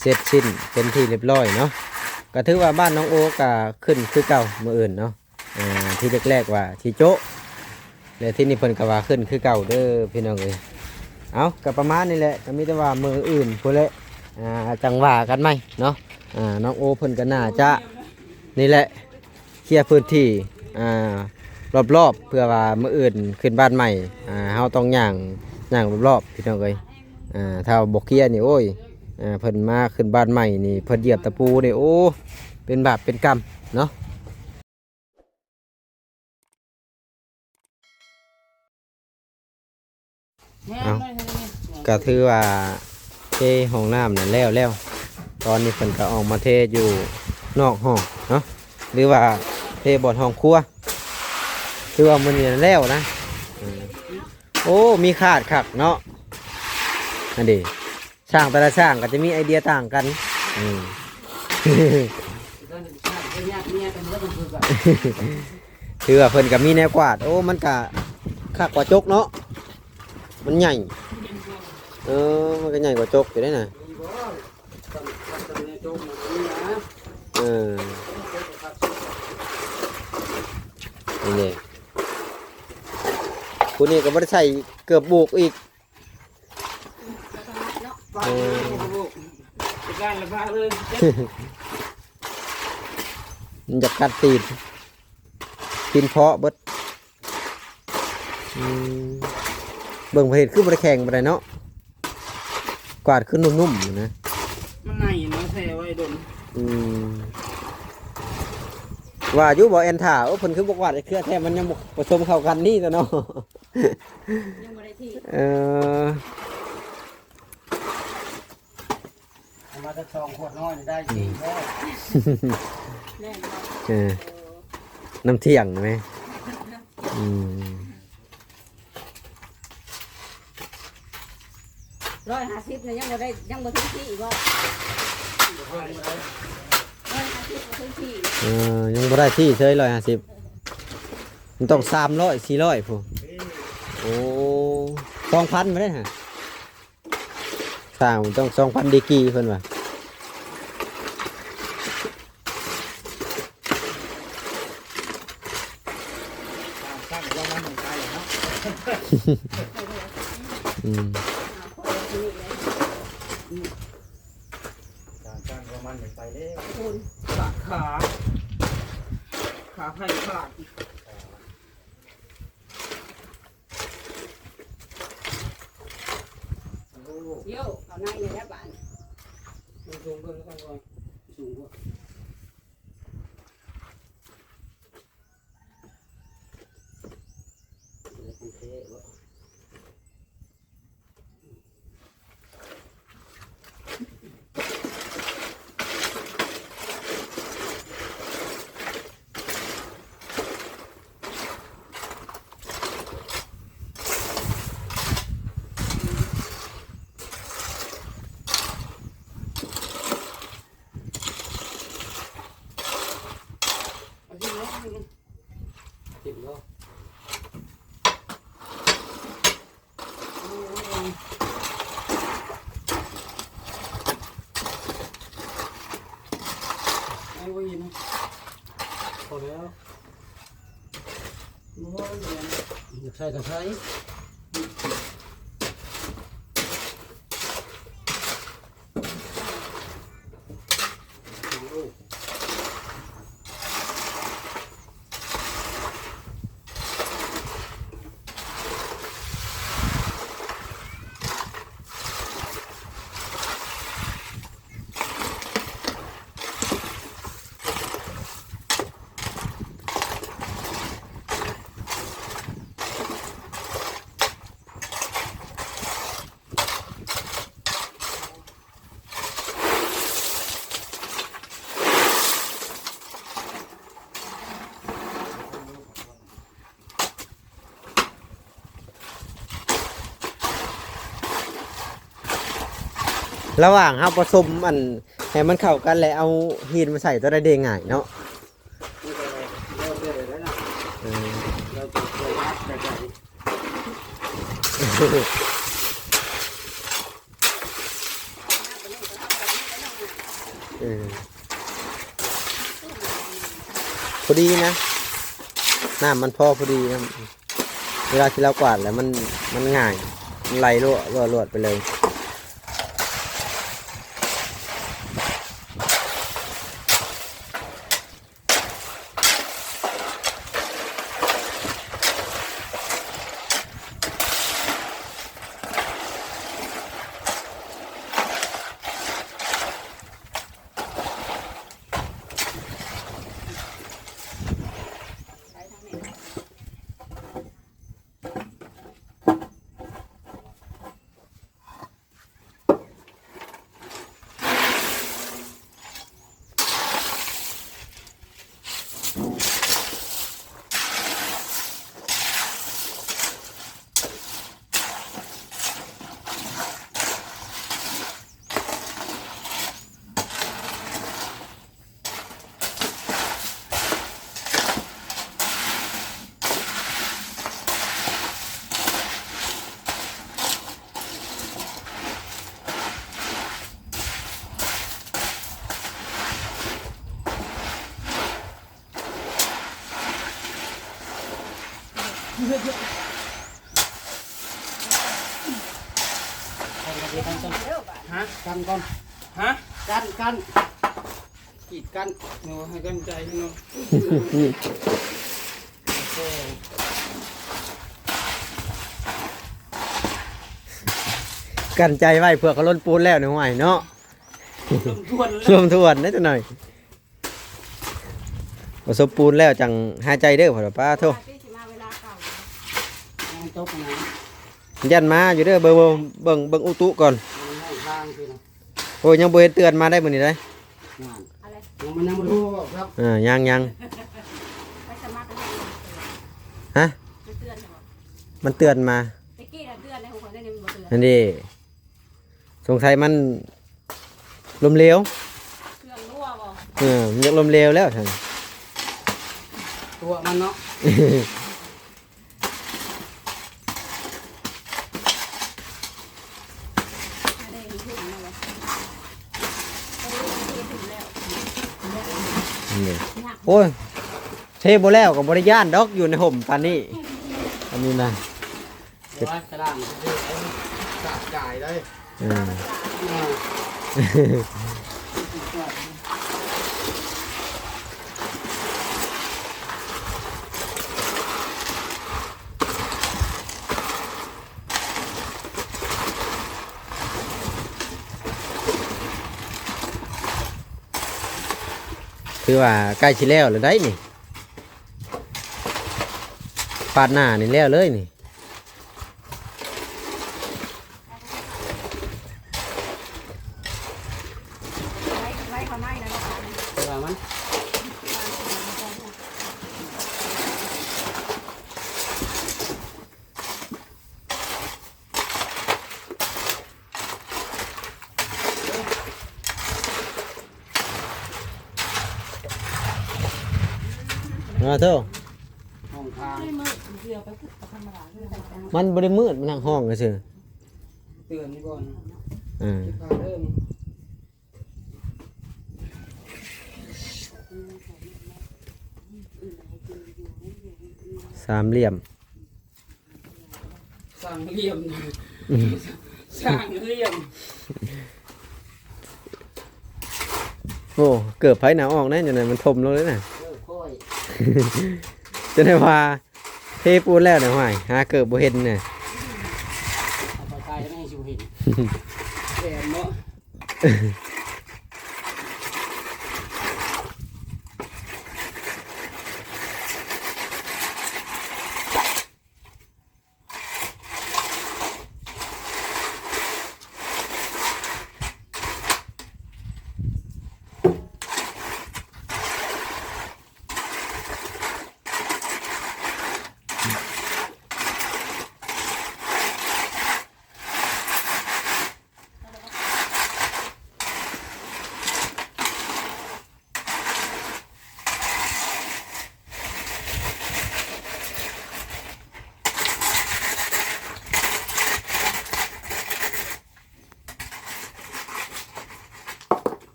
ເສັດສິ້ນເປັນທີ່ລຽບລ້ອຍເນາະ ກະຖືວ່າບ້ານນ້ອງໂອກະຂຶ້ນຄືເກົ່າມື້ອື່ນເນາະ. ອ່າ ທີແລກໆວ່າຊິໂຈະ ແລ້ວທີນີ້ເພິ່ນກໍວ່າຂຶ້ນຄືເກົ່າເດີພີ່ນ້ອງເອີຍ. ເອົ້າ ກໍປະມານນີ້ແຫຼະ ກໍມີແຕ່ວ່າມື້ອື່ນພຸ້ນແຫຼະ ອ່າ ຈັ່ງວ່າກັນໃໝ່ເນາະ. ອ່າ ນ້ອງໂອເພິ່ນກໍໜ້າຈະນີ້ແຫຼະ ເຄຍພື້ນທີ່ ອ່າ ລອບໆ ເພື່ອວ່າມື້ອື່ນຂຶ້ນບ້ານໃໝ່ ອ່າ ເຮົາຕ້ອງຍ່າງ ຍ່າງລອບໆ ພີ່ນ້ອງເອີຍ. ອ່າ ຖ້າບໍ່ເຄຍນີ້ ໂອ້ຍ ອ່າ ເພິ່ນມາຂຶ້ນບ້ານໃໝ່ນີ້ ເພິ່ນຢຽບຕະປູນີ້ ໂອ້ ເປັນບາບເປັນກຳເນາະ. ເອົ້າ ກໍຖືວ່າເທຫ້ອງນ້ຳນັ້ນແລ້ວແລ້ວ ຕອນນີ້ເພິ່ນກໍອອກມາເທຢູ່ນອກຫ້ອງເນາະ ຫຼືວ່າເທບ່ອນຫ້ອງຄົວ ຖືວ່າມື້ນີ້ແລ້ວນະ. ເອີ ໂອ້ ມີຄາດຄັກເນາະ ອັນນີ້ ຊ່າງແຕ່ລະຊ່າງກໍຈະມີໄອເດຍຕ່າງກັນ. ອືມ ຖືວ່າເພິ່ນກໍມີແນວກວາດ. ໂອ້ ມັນກະຄັກກວ່າຈົກເນາະ ມັນໃຫຍ່. ເອີ ມັນກໍໃຫຍ່ກວ່າຈົກຢູ່ເດ້ນະ. ເອີ ນີ້ເດ້ ຜູ້ນີ້ກໍບໍ່ໄດ້ໃສ່ເກີບໂບກອີກ. ເອີ ມັນຢາກກັດຕີນ ຕີນເພາະເບິດ. ອືມ ເບິ່ງເພິ່ນເຮັດຄືບໍ່ໄດ້ແຂງປານໃດເນາະ ກວາດຄືນຸ້ມໆຢູ່ນະ ມັນໃນເນາະ ແຊ່ໄວ້ດົນ. ອືມ ວ່າຢູ່ບໍ່ແອນທ່າ ໂອ້ ເພິ່ນຄືບໍ່ກວາດຈັກເທື່ອ ແທ້ມັນຍັງບໍ່ປະສົມເຂົ້າກັນນີ້ຕົວະເນາະ. ຍັງບໍ່ໄດ້ທີ່ ເອີ ເອົາມາຈັກສອງຂວດນ້ອຍນີ້ໄດ້ ອືມ ສີ່ແລ້ວ ແມ່ນບໍ່? ເອີ ເອີ ນ້ຳທ່ຽງແມ່ນ. ອືມ ຮ້ອຍຫ້າສິບນະ ຍັງບໍ່ໄດ້ ຍັງບໍ່ເຕັມທີ່ບໍ່? ຮ້ອຍຫ້າສິບບໍ່ເຕັມທີ່. ເອີ ຍັງບໍ່ໄດ້ທີ່ເຊີຍ ຮ້ອຍຫ້າສິບ ມັນຕ້ອງສາມຮ້ອຍ ສີ່ຮ້ອຍພຸ້ນ. ໂອ້ ສອງພັນບໍ່ໄດ້ຫະ ສ້າງມັນຕ້ອງສອງພັນດີກຣີເພິ່ນວ່າ. ສ້າງ ສ້າງຫົວມັນໃຫ້ໄປເນາະ. ອືມ ສ້າງ ສ້າງຫົວມັນໃຫ້ໄປເດ້. ໂອ້ຍ ຂາດຂາ ຂາໃຜຂາດ. ໂອ້ ໂຢ ເຂົ້າໃນນີ້ແຫຼະບາດນີ້ ມັນສູງເບິ່ງກ່ອນ ສູງບໍ່? ເອີ ມັນເທບໍ່? ເອົາຖິ້ມເນາະ ຖິ້ມເນາະ. ໄດ້ບໍ່ອີກນະ? ພໍແລ້ວ. ໂອ້ຍ ຢາກໃສ່ກໍໃສ່. ເ ລະຫວ່າງເຮົາປະສົມອັນໃຫ້ມັນເຂົ້າກັນ ແລ້ວເອົາຫີນມາໃສ່ ໂຕໃດເດ້ງ່າຍເນາະ. ເອີ ເອີ ພໍດີນະ ນ້ຳມັນພໍ ພໍດີນະ. ເວລາທີ່ເຮົາກວາດແລ້ວມັນ ມັນງ່າຍ ມັນໄຫຼລວດ ລວດ ລວດໄປເລີຍ. ฮะ กันก่อน ฮะ กัน กัน กีดกัน โอ้ ให้กันใจพี่น้อง โอเค กันใจไว้เผื่อเขาล้นปูนแล้วนี่ ห้วยเนาะ รวมถ้วนแล้ว รวมถ้วนนะจักหน่อย ผสมปูนแล้วจั่งหายใจเด้อ พ่อ ป้าโธ่ มันตกนะ ย่านมาอยู่เด้อ เบิ่ง เบิ่ง เบิ่ง เบิ่งอุตุก่อน มันห้องทางคือนะ โอ้ย ยังบ่เห็นเตือนมาได้มื้อนี้เด้ นั่น อะไร ยัง มันยังบ่รู้ครับ อ่า ยัง ยัง ไปสมัครกันให้มันเตือน ฮะ มันเตือนเหรอ มันเตือนมา ตะกี้น่ะเตือนในหัวข้อย เดี๋ยวนี้มันบ่เตือน นั่นดิ สงสัยมันลมเหลว เครื่องรั่วบ่ เออ มันอยากลมเหลวแล้วซั่น ตัวมันเนาะ นี่ โอ้ย เทบ่แล้วก็บ่ได้ย้านดอก อยู่ในห่มปานนี้ อันนี้นะ เก็บ ว่าตารางซื่อๆ เอาสะจ่ายได้ อืม อ่า ถือว่าใกล้สิแล้วแล้วได้นี่ ปาดหน้านี่แล้วเลยนี่ ไล่ ไล่เขาไม้นะ เวลามัน มาเถอะ ห้องทาง มันบ่ได้มืด มันทางห้องซื่อ เตือนนี่ก่อน อ่า เก็บผ้าเด้อ สามเหลี่ยม สร้างเหลี่ยม อืม สร้างเหลี่ยม โอ้ เกิบไผหนาออกแน่ จังได๋มันถมลงเลยนะ เออ ค่อย จังได๋ว่า เทปูนแล้วนะ ห้วย หาเกิบบ่เห็นนะ เอาไปไกลแล้วไม่ให้สิเห็น แหลมเนาะ เ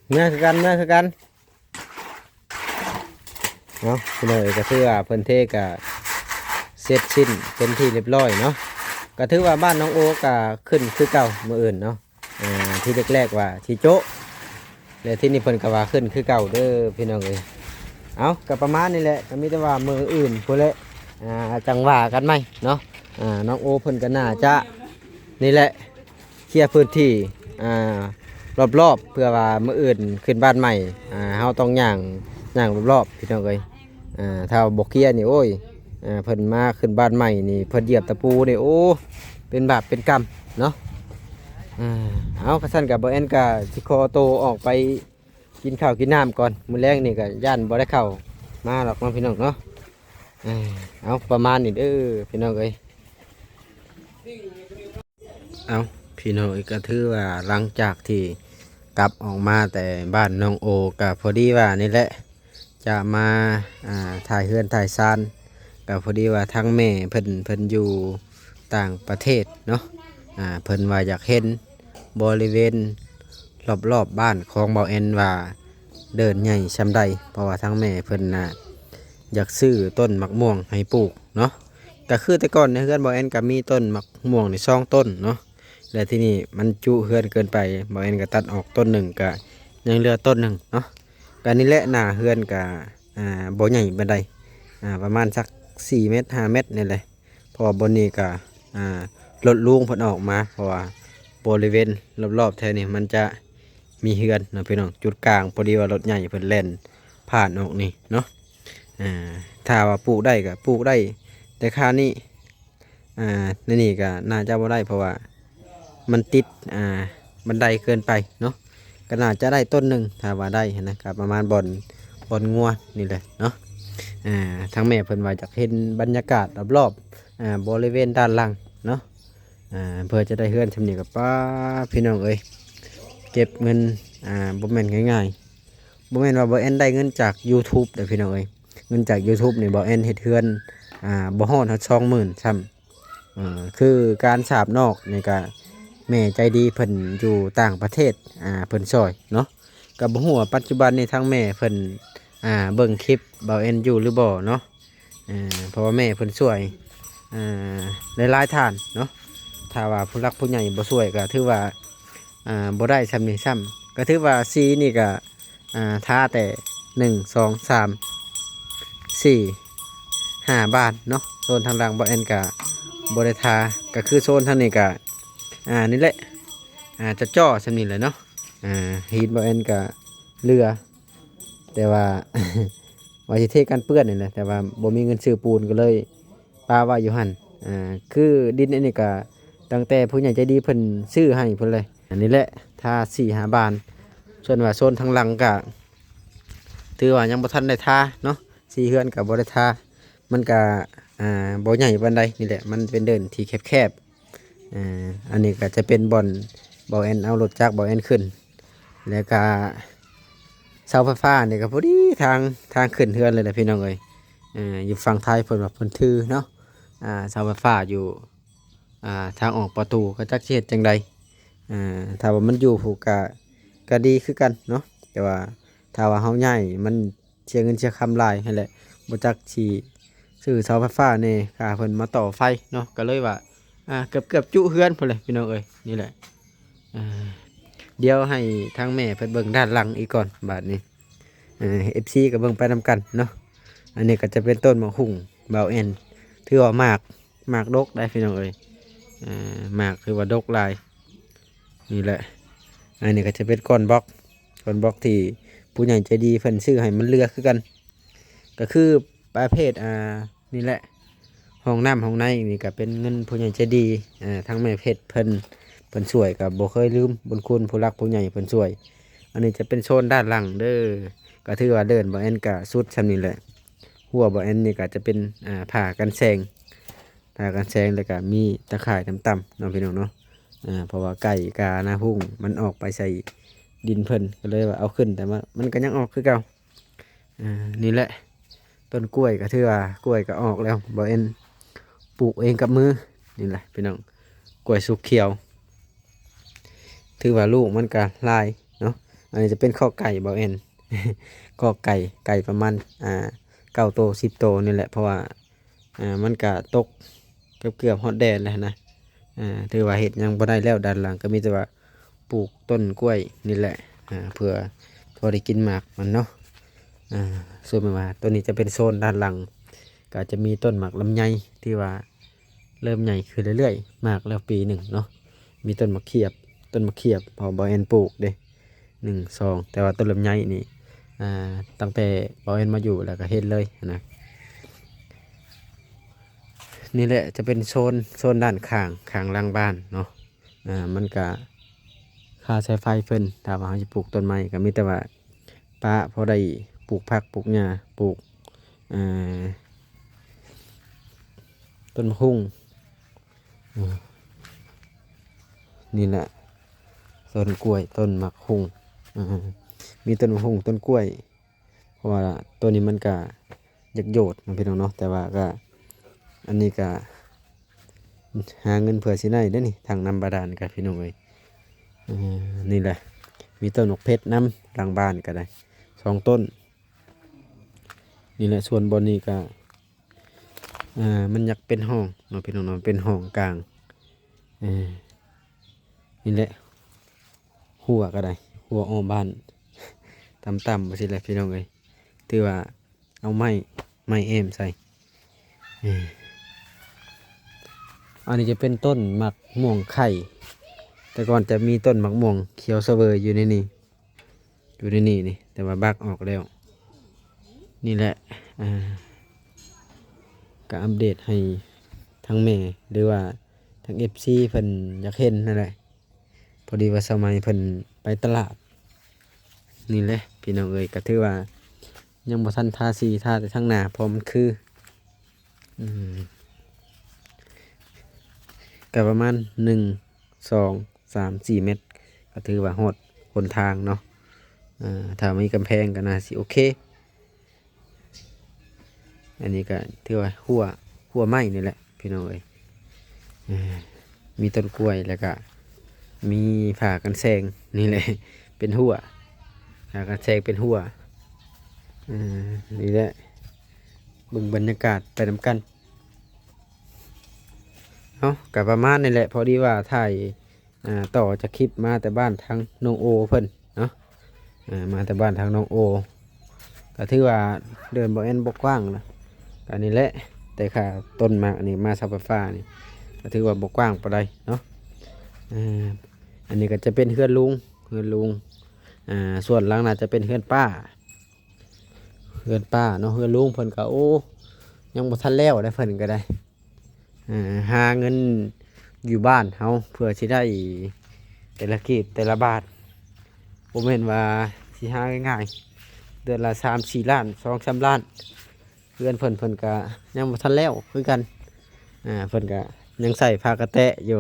ເມືອຄືກັນ ເມືອຄືກັນ. ເອົາ ພີ່ນ້ອງເອີຍ ກໍຖືວ່າເພິ່ນເທກໍເສັດສິ້ນເປັນທີ່ຮຽບຮ້ອຍເນາະ. ກໍຖືວ່າບ້ານໜອງໂອກໍຂຶ້ນຄືເກົ່າມື້ອື່ນເນາະ. ອ່າ ທີ່ແລກໆວ່າຊິໂຈະ ແລ້ວທີນີ້ເພິ່ນກໍວ່າຂຶ້ນຄືເກົ່າເດີພີ່ນ້ອງເອີຍ. ເອົາ ກໍປະມານນີ້ແຫຼະ ກໍມີແຕ່ວ່າມື້ອື່ນພຸ້ນແຫຼະ ອ່າ ຈັ່ງວ່າກັນໃໝ່ເນາະ. ອ່າ ໜອງໂອເພິ່ນກໍໜ້າຈະ ນີ້ແຫຼະ ເຄຍພື້ນທີ່ ອ່າ ລອບໆ ເພື່ອວ່າມື້ອື່ນຂຶ້ນບ້ານໃໝ່ ອ່າ ເຮົາຕ້ອງຍ່າງ ຍ່າງລອບໆ ພີ່ນ້ອງເອີຍ. ອ່າ ຖ້າບໍ່ເຄຍນີ້ ໂອ້ຍ ອ່າ ເພິ່ນມາຂຶ້ນບ້ານໃໝ່ນີ້ ເພິ່ນຢຽບຕະປູນີ້ ໂອ້ ເປັນບາບເປັນກຳເນາະ. ອ່າ ເອົາ ຄັນຊັ້ນກໍບໍ່ແອນກໍຊິຂໍໂຕອອກໄປກິນເຂົ້າກິນນ້ຳກ່ອນ ມື້ແລງນີ້ກໍຢ້ານບໍ່ໄດ້ເຂົ້າມາດອກເນາະ ພີ່ນ້ອງເນາະ. ເອີ ເອົາ ປະມານນີ້ເດີພີ່ນ້ອງເອີຍ. ເອົາ ພີ່ນ້ອງເອີຍ ກໍຖືວ່າຫຼັງຈາກທີ່ກັບອອກມາແຕ່ບ້ານໜອງໂອ ກໍພໍດີວ່ານີ້ແຫຼະ ຈະມາ ອ່າ ຖ່າຍເຮືອນຖ່າຍຊານ ກໍພໍດີວ່າທາງແມ່ເພິ່ນ ເພິ່ນຢູ່ຕ່າງປະເທດເນາະ. ອ່າ ເພິ່ນວ່າຢາກເຫັນບໍລິເວນລອບໆບ້ານຂອງເບົາແອນວ່າເດີ່ນໃຫຍ່ຊ່ຳໃດ ເພາະວ່າທາງແມ່ເພິ່ນນະ ຢາກຊື້ຕົ້ນໝາກມ່ວງໃຫ້ປູກເນາະ. ກໍຄືແຕ່ກ່ອນໃນເຮືອນເບົາແອນກໍມີຕົ້ນໝາກມ່ວງນີ້ສອງຕົ້ນເນາະ ແລະ ທີນີ້ມັນຈຸເຮືອນເກີນໄປ ເບົາແອນກໍຕັດອອກຕົ້ນໜຶ່ງ ກໍຍັງເຫຼືອຕົ້ນໜຶ່ງເນາະ. ກໍນີ້ແຫຼະ ໜ້າເຮືອນກໍ ອ່າ ບໍ່ໃຫຍ່ປານໃດ ອ່າ ປະມານສັກສີ່ແມັດ ຫ້າແມັດນີ້ແຫຼະ ເພາະວ່າບ່ອນນີ້ກໍ ອ່າ ລົດລຸງເພິ່ນອອກມາ ເພາະວ່າບໍລິເວນລອບໆແຖວນີ້ມັນຈະມີເຮືອນເນາະ ພີ່ນ້ອງ. ຈຸດກາງພໍດີວ່າລົດໃຫຍ່ເພິ່ນແລ່ນຜ່ານອອກນີ້ເນາະ. ອ່າ ຖ້າວ່າປູກໄດ້ກໍປູກໄດ້ ແຕ່ຄາວນີ້ ອ່າ ໃນນີ້ກໍໜ້າຈະບໍ່ໄດ້ ເພາະວ່າມັນຕິດ ອ່າ ບັນໄດເກີນໄປເນາະ. ກໍໜ້າຈະໄດ້ຕົ້ນໜຶ່ງ ຖ້າວ່າໄດ້ຫັ້ນນະ ກໍປະມານບ່ອນ ບ່ອນງົວນີ້ແຫຼະເນາະ. ອ່າ ທາງແມ່ເພິ່ນວ່າຢາກເຫັນບັນຍາກາດລອບໆ ອ່າ ບໍລິເວນດ້ານຫຼັງເນາະ. ອ່າ ເພື່ອຈະໄດ້ເຮືອນຊ່ຳນີ້ກໍ ປ້າ ພີ່ນ້ອງເອີຍ ເກັບເງິນ ອ່າ ບໍ່ແມ່ນງ່າຍໆ. ບໍ່ແມ່ນວ່າເບົາແອນໄດ້ເງິນຈາກຢູທູບເດີພີ່ນ້ອງເອີຍ. ເງິນຈາກຢູທູບນີ້ ເບົາແອນເຮັດເຮືອນ ອ່າ ບໍ່ຮອດ ຮອດສອງໝື່ນຊ້ຳ. ເອີ ຄືການສາບນອກນີ້ກະ ແມ່ໃຈດີເພິ່ນຢູ່ຕ່າງປະເທດ ອ່າ ເພິ່ນຊ່ອຍເນາະ. ກໍບໍ່ຮູ້ວ່າປັດຈຸບັນນີ້ທາງແມ່ເພິ່ນ ອ່າ ເບິ່ງຄລິບເບົາແອນຢູ່ຫຼືບໍ່ເນາະ. ເອີ ເພາະວ່າແມ່ເພິ່ນຊ່ວຍ ເອີ ຫຼາຍໆທ່ານເນາະ. ຖ້າວ່າຜູ້ຫຼັກຜູ້ໃຫຍ່ບໍ່ຊ່ວຍກໍຖືວ່າ ອ່າ ບໍ່ໄດ້ຊ່ຳນີ້ຊ້ຳ. ກໍຖືວ່າສີນີ້ກໍ ອ່າ ທາແຕ່ ໜຶ່ງ ສອງ ສາມ ສີ່ ຫ້າບານເນາະ. ໂຊນທາງຫຼັງເບົາແອນກໍບໍ່ໄດ້ທາ ກໍຄືໂຊນທາງນີ້ກໍ ອ່າ ນີ້ແຫຼະ ອ່າ ຈະຈໍ່ຊ່ຳນີ້ແຫຼະເນາະ. ອ່າ ຫີນເບົາແອນກໍເຫຼືອ ແຕ່ວ່າ ວ່າຊິເທກັນເປື້ອນນີ້ແຫຼະ ແຕ່ວ່າບໍ່ມີເງິນຊື້ປູນ ກໍເລີຍປະໄວ້ຢູ່ຫັ້ນ. ອ່າ ຄືດິນອັນນີ້ກະຕັ້ງແຕ່ຜູ້ໃຫຍ່ໃຈດີເພິ່ນຊື້ໃຫ້ພຸ້ນແຫຼະ. ອັນນີ້ແຫຼະ ທາສີ່ຫ້າບານ. ສ່ວນວ່າໂຊນທາງຫຼັງກະຖືວ່າຍັງບໍ່ທັນໄດ້ທາເນາະ ສີເຮືອນກະບໍ່ໄດ້ທາ ມັນກະ ອ່າ ບໍ່ໃຫຍ່ປານໃດ. ນີ້ແຫຼະ ມັນເປັນເດີ່ນທີ່ແຄບໆ. ອ່າ ອັນນີ້ກໍຈະເປັນບ່ອນເບົາແອນເອົາລົດຈັກເບົາແອນຂຶ້ນ ແລ້ວກໍເສົາໄຟຟ້ານີ້ກໍພໍດີທາງ ທາງຂຶ້ນເຮືອນເລີຍແຫຼະພີ່ນ້ອງເອີຍ. ເອີ ຢູ່ຝັ່ງໄທເພິ່ນວ່າເພິ່ນຖືເນາະ ອ່າ ເສົາໄຟຟ້າຢູ່ ອ່າ ທາງອອກປະຕູ ກໍຈັກຊິເຮັດຈັ່ງໃດ. ອ່າ ຖ້າວ່າມັນຢູ່ພຸ້ນກໍ ກໍດີຄືກັນເນາະ ແຕ່ວ່າຖ້າວ່າເຮົາຍ້າຍມັນ ເສຍເງິນເສຍຄຳຫຼາຍຫັ້ນແຫຼະ ບໍ່ຈັກຊິຊື້ເສົາໄຟຟ້າແດ່ ຄ່າເພິ່ນມາຕໍ່ໄຟເນາະ. ກໍເລີຍວ່າ ອ່າ ເກືອບໆຈຸເຮືອນພຸ້ນແຫຼະພີ່ນ້ອງເອີຍ. ນີ້ແຫຼະ ອ່າ ດຽວໃຫ້ທາງແມ່ເພິ່ນເບິ່ງດ້ານຫຼັງອີກກ່ອນບາດນີ້. ເອີ ເອັຟຊີກໍເບິ່ງໄປນຳກັນເນາະ. ອັນນີ້ກໍຈະເປັນຕົ້ນໝາກຫຸ່ງເບົາແອນ ຖືວ່າໝາກ ໝາກດົກໄດ໋ພີ່ນ້ອງເອີຍ. ເອີ ໝາກຖືວ່າດົກຫຼາຍ. ນີ້ແຫຼະ ອັນນີ້ກໍຈະເປັນກ້ອນບລັອກ ກ້ອນບລັອກທີ່ຜູ້ໃຫຍ່ໃຈດີເພິ່ນຊື້ໃຫ້ ມັນເຫຼືອຄືກັນ ກໍຄືປະເພດ ອ່າ ນີ້ແຫຼະ ຫ້ອງນ້ຳຫ້ອງໃນນີ້ກໍເປັນເງິນຜູ້ໃຫຍ່ໃຈດີ ອ່າ ທາງແມ່ເພັດເພິ່ນ ເພິ່ນຊ່ວຍ ກໍບໍ່ເຄີຍລືມບຸນຄຸນຜູ້ຫຼັກຜູ້ໃຫຍ່ເພິ່ນຊ່ວຍ. ອັນນີ້ຈະເປັນໂຊນດ້ານຫຼັງເດີ ກໍຖືວ່າເດີ່ນເບົາແອນກໍສຸດຊ່ຳນີ້ແຫຼະ. ຮົ້ວເບົາແອນນີ້ກໍຈະເປັນ ອ່າ ຜ້າກັນແສງ ຜ້າກັນແສງ ແລ້ວກໍມີຕາຂ່າຍຕ່ຳໆເນາະພີ່ນ້ອງເນາະ. ເອີ ເພາະວ່າໄກ່ການາຮຸ່ງມັນອອກໄປໃສ່ດິນເພິ່ນ ກໍເລີຍວ່າເອົາຂຶ້ນ ແຕ່ວ່າມັນກໍຍັງອອກຄືເກົ່າ. ເອີ ນີ້ແຫຼະ ຕົ້ນກ້ວຍກໍຖືວ່າກ້ວຍກໍອອກແລ້ວ ເບົາແອນປູກເອງກັບມື. ນີ້ແຫຼະພີ່ນ້ອງ ກ້ວຍສຸກຂຽວ ຖືວ່າລູກມັນກໍຫຼາຍເນາະ. ອ ອັນນີ້ຈະເປັນຄອກໄກ່ ບໍ່ແມ່ນ ຄອກໄກ່ ໄກ່ປະມານ ອ່າ ເກົ້າໂຕ ສິບໂຕນີ້ແຫຼະ ເພາະວ່າ ອ່າ ມັນກະຕົກເກືອບໆຮອດແດດແລ້ວນະ. ອ່າ ຖືວ່າເຮັດຫຍັງບໍ່ໄດ້ແລ້ວ ດ້ານຫຼັງກໍມີແຕ່ວ່າປູກຕົ້ນກ້ວຍນີ້ແຫຼະ ອ່າ ເພື່ອພໍໄດ້ກິນໝາກມັນເນາະ. ອ່າ ສ່ວນແມ່ນວ່າໂຕນີ້ຈະເປັນໂຊນດ້ານຫຼັງ ກໍຈະມີຕົ້ນໝາກລຳໄຍ ທີ່ວ່າເລີ່ມໃຫຍ່ຂຶ້ນເລື້ອຍໆ ໝາກແລ້ວປີໜຶ່ງເນາະ. ມີຕົ້ນໝາກຂຽບ ຕົ້ນໝາກຂຽບ ເພາະບໍ່ແມ່ນປູກເດ້ ໜຶ່ງ ສອງ ແຕ່ວ່າຕົ້ນລຳໄຍນີ້ ອ່າ ຕັ້ງແຕ່ບໍ່ແມ່ນມາຢູ່ແລ້ວກໍເຫັນເລີຍນະ. ນີ້ແຫຼະຈະເປັນໂຊນ ໂຊນດ້ານຂ້າງ ຂ້າງຫຼັງບ້ານເນາະ. ອ່າ ມັນກະຄາໃຊ້ໄຟເພິ່ນ ຖ້າວ່າເຮົາຈະປູກຕົ້ນໄມ້ ກໍມີແຕ່ວ່າປະພໍໄດ້ປູກຜັກປູກຫຍ້າ ປູກ ອ່າ ຕົ້ນໝາກຫຸ່ງ ອ່າ ນີ້ແຫຼະ ຕົ້ນກ້ວຍ ຕົ້ນໝາກຫຸ່ງ ອ່າ ມີຕົ້ນໝາກຫຸ່ງ ຕົ້ນກ້ວຍ ເພາະວ່າໂຕນີ້ມັນກະຢາກໂຍດເນາະ ພີ່ນ້ອງເນາະ. ແຕ່ວ່າກະ ອັນນີ້ກະຫາເງິນເພື່ອຊິໄດ້ເດ້ນີ້ ຖັງນ້ຳບາດານກະ ພີ່ນ້ອງເອີຍ. ເອີ ນີ້ແຫຼະ ມີຕົ້ນໝາກເພັດນຳ ຫຼັງບ້ານກະໄດ້ ສອງຕົ້ນ. ນີ້ແຫຼະ ສ່ວນບ່ອນນີ້ກະ ອ່າ ມັນຢາກເປັນຫ້ອງເນາະ ພີ່ນ້ອງເນາະ ເປັນຫ້ອງກາງ. ເອີ ນີ້ແຫຼະ ຮົ້ວກໍໄດ້ ຮົ້ວອ້ອມບ້ານ ຕ່ຳໆ ວ່າຊີ້ແຫຼະ ພີ່ນ້ອງເອີຍ. ຖືວ່າເອົາໄມ້ ໄມ້ແອ້ມໃສ່. ເອີ ອັນນີ້ຈະເປັນຕົ້ນໝາກມ່ວງໄຂ່ ແຕ່ກ່ອນຈະມີຕົ້ນໝາກມ່ວງຂຽວສະເຫວີຍຢູ່ໃນນີ້ ຢູ່ໃນນີ້ນີ້ ແຕ່ວ່າບັກອອກແລ້ວ. ນີ້ແຫຼະ ອ່າ ກໍອັບເດດໃຫ້ທາງແມ່ ຫຼືວ່າທາງເອັຟຊີເພິ່ນຢາກເຫັນນັ້ນແຫຼະ. ພໍດີວ່າສະໄໝເພິ່ນໄປຕະຫຼາດ. ນີ້ແຫຼະ ພີ່ນ້ອງເອີຍ ກໍຖືວ່າຍັງບໍ່ທັນທາສີ ທາແຕ່ທາງໜ້າ ເພາະມັນຄື ອືມ ກໍປະມານໜຶ່ງ ສອງ ສາມ ສີ່ ແມັດ ກໍຖືວ່າຮອດຫົນທາງເນາະ. ເອີ ຖ້າມີກຳແພງກໍໜ້າຊິໂອເຄ. ອັນນີ້ກໍຖືວ່າຮົ້ວ ຮົ້ວໄມ້ນີ້ແຫຼະ ພີ່ນ້ອງເອີຍ. ເອີ ມີຕົ້ນກ້ວຍ ແລ້ວກໍມີຝາກັນແສງນີ້ແຫຼະ ເປັນຮົ້ວ ຝາກັນແສງເປັນຮົ້ວ. ເອີ ນີ້ແຫຼະ ເບິ່ງບັນຍາກາດໄປນຳກັນ. ເອົາ ກໍປະມານນີ້ແຫຼະ ພໍດີວ່າຖ່າຍ ອ່າ ຕໍ່ຈາກຄລິບມາແຕ່ບ້ານທາງນ້ອງໂອເພິ່ນເນາະ. ອ່າ ມາແຕ່ບ້ານທາງນ້ອງໂອ ກໍຖືວ່າເດີ່ນບໍ່ແມ່ນບໍ່ກວ້າງນະ ກໍນີ້ແຫຼະ ແຕ່ຂ້າຕົ້ນໝາກນີ້ມາເສົາໄຟຟ້ານີ້ ກໍຖືວ່າບໍ່ກວ້າງປານໃດເນາະ. ອ່າ ອັນນີ້ກໍຈະເປັນເຮືອນລຸງ ເຮືອນລຸງ. ອ່າ ສ່ວນຫຼັງໜ້າຈະເປັນເຮືອນປ້າ ເຮືອນປ້າເນາະ. ເຮືອນລຸງເພິ່ນກໍ ໂອ້ ຍັງບໍ່ທັນແລ້ວໄດ໋ ເພິ່ນກໍໄດ້ ອ່າ ຫາເງິນຢູ່ບ້ານເຮົາ ເພື່ອຊິໄດ້ແຕ່ລະກີບແຕ່ລະບາດ ບໍ່ແມ່ນວ່າຊິຫາງ່າຍໆ ເດືອນລະສາມສີ່ລ້ານ ສອງສາມລ້ານ. ເຮືອນເພິ່ນ ເພິ່ນກະຍັງບໍ່ທັນແລ້ວຄືກັນ. ອ່າ ເພິ່ນກະຍັງໃສ່ຜ້າກະແຕະຢູ່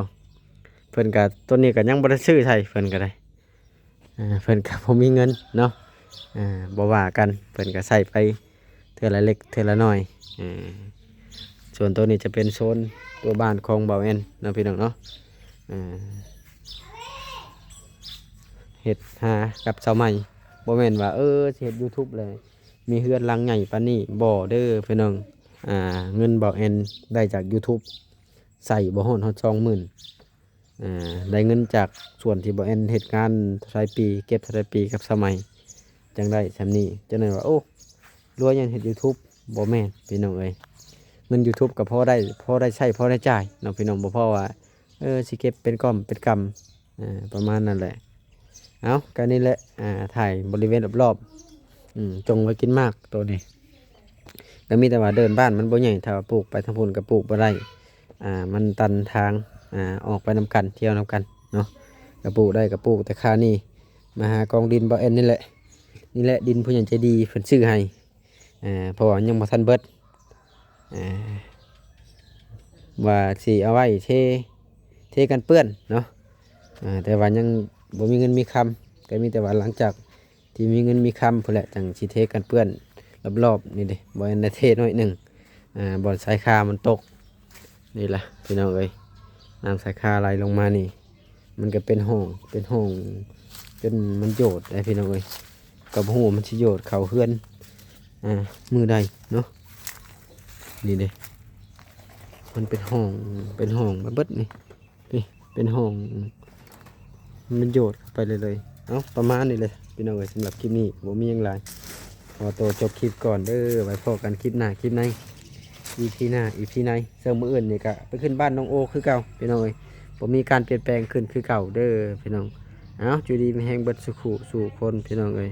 ເພິ່ນກະ ໂຕນີ້ກະຍັງບໍ່ໄດ້ຊື້ໃສ່ ເພິ່ນກະໄດ້. ອ່າ ເພິ່ນກໍບໍ່ມີເງິນເນາະ ອ່າ ບໍ່ວ່າກັນ ເພິ່ນກໍໃຊ້ໄປເທື່ອລະເລັກເທື່ອລະໜ້ອຍ. ອ່າ ສ່ວນໂຕນີ້ຈະເປັນໂຊນຕົວບ້ານຂອງບ່າວແອນເນາະ ພີ່ນ້ອງເນາະ. ອ່າ ເຮັດຫາກັບຊາວໃໝ່ ບໍ່ແມ່ນວ່າ ເອີ ຊິເຮັດ YouTube ແລ້ວມີເຮືອນຫຼັງໃຫຍ່ປານນີ້ ບໍ່ເດີພີ່ນ້ອງ. ອ່າ ເງິນບ່າວແອນໄດ້ຈາກ YouTube ໃຊ້ບໍ່ຮອດ ຮອດສອງໝື່ນ. ອ່າ ໄດ້ເງິນຈາກສ່ວນທີ່ບ່າວແອນເຮັດງານເທົ່າໃດປີ ເກັບເທົ່າໃດປີກັບສະໄໝ ຈັ່ງໄດ້ສ່ຳນີ້. ຈັ່ງໄດ້ວ່າ ໂອ້ ລວຍຍ້ອນເຮັດ YouTube ບໍ່ແມ່ນ ພີ່ນ້ອງເອີຍ. ເງິນ YouTube ກໍພໍໄດ້ ພໍໄດ້ໃຊ້ ພໍໄດ້ຈ່າຍເນາະ ພີ່ນ້ອງ. ບໍ່ພໍວ່າ ເອີ ຊິເກັບເປັນກ້ອມເປັນກຳ ອ່າ ປະມານນັ້ນແຫຼະ. ເອົາ ກໍນີ້ແຫຼະ ອ່າ ຖ່າຍບໍລິເວນລອບໆ ອືມ ຈົ່ງໄວ້ກິນໝາກໂຕນີ້ ກໍມີແຕ່ວ່າເດີ່ນບ້ານມັນບໍ່ໃຫຍ່ ຖ້າວ່າປູກໄປທາງພຸ້ນກໍປູກບໍ່ໄດ້ ອ່າ ມັນຕັນທາງ ອ່າ ອອກໄປນຳກັນ ທ່ຽວນຳກັນເນາະ. ກໍປູກໄດ້ກໍປູກ ແຕ່ຄາວນີ້ມາຫາກອງດິນບ່າວແອນນີ້ແຫຼະ ນີ້ແຫຼະ ດິນຜູ້ໃຫຍ່ໃຈດີເພິ່ນຊື້ໃຫ້ ເພາະວ່າຍັງບໍ່ທັນເບິດ ວ່າຊິເອົາໄວ້ເທ ເທກັນເປື້ອນເນາະ ແຕ່ວ່າຍັງບໍ່ມີເງິນມີຄຳ ກໍມີແຕ່ວ່າຫຼັງຈາກທີ່ມີເງິນມີຄຳພຸ້ນແຫຼະ ຈັ່ງຊິເທກັນເປື້ອນລອບໆ ນີ້ເດ້ ບໍ່ແມ່ນເທໜ້ອຍໜຶ່ງ ບ່ອນສາຍຄາມັນຕົກ ນີ້ລະ ພີ່ນ້ອງເອີຍ ນ້ຳສາຍຄາໄຫຼລົງມານີ້ ມັນກໍເປັນຮ່ອງ ເປັນຮ່ອງ ຈົນມັນໂຍດໄດ໋ພີ່ນ້ອງເອີຍ. ກໍບໍ່ຮູ້ວ່າມັນຊິໂຍດເຂົ້າເຮືອນ ອ່າ ມື້ໃດເນາະ. ນີ້ເດ້ ມັນເປັນຮ່ອງ ເປັນຮ່ອງມາເບິດນີ້ ນີ້ເປັນຮ່ອງ ມັນໂຍດເຂົ້າໄປເລີຍໆ. ເອົ້າ ປະມານນີ້ເລີຍພີ່ນ້ອງເອີຍ. ສຳລັບຄລິບນີ້ບໍ່ມີຫຍັງຫຼາຍ ຂໍໂຕຈົບຄລິບກ່ອນເດີ. ໄວ້ພໍ້ກັນຄລິບໜ້າ ຄລິບໃນ ອີພີໜ້າ ອີພີໃນ. ເຊິ່ງມື້ອື່ນນີ້ກະໄປຂຶ້ນບ້ານນ້ອງໂອຄືເກົ່າພີ່ນ້ອງເອີຍ. ບໍ່ມີການປ່ຽນແປງ ຂຶ້ນຄືເກົ່າເດີພີ່ນ້ອງ. ເອົ້າ ຢູ່ດີມີແຮງເບິດສູ່ຄູ່ສູ່ຄົນພີ່ນ້ອງເອີຍ.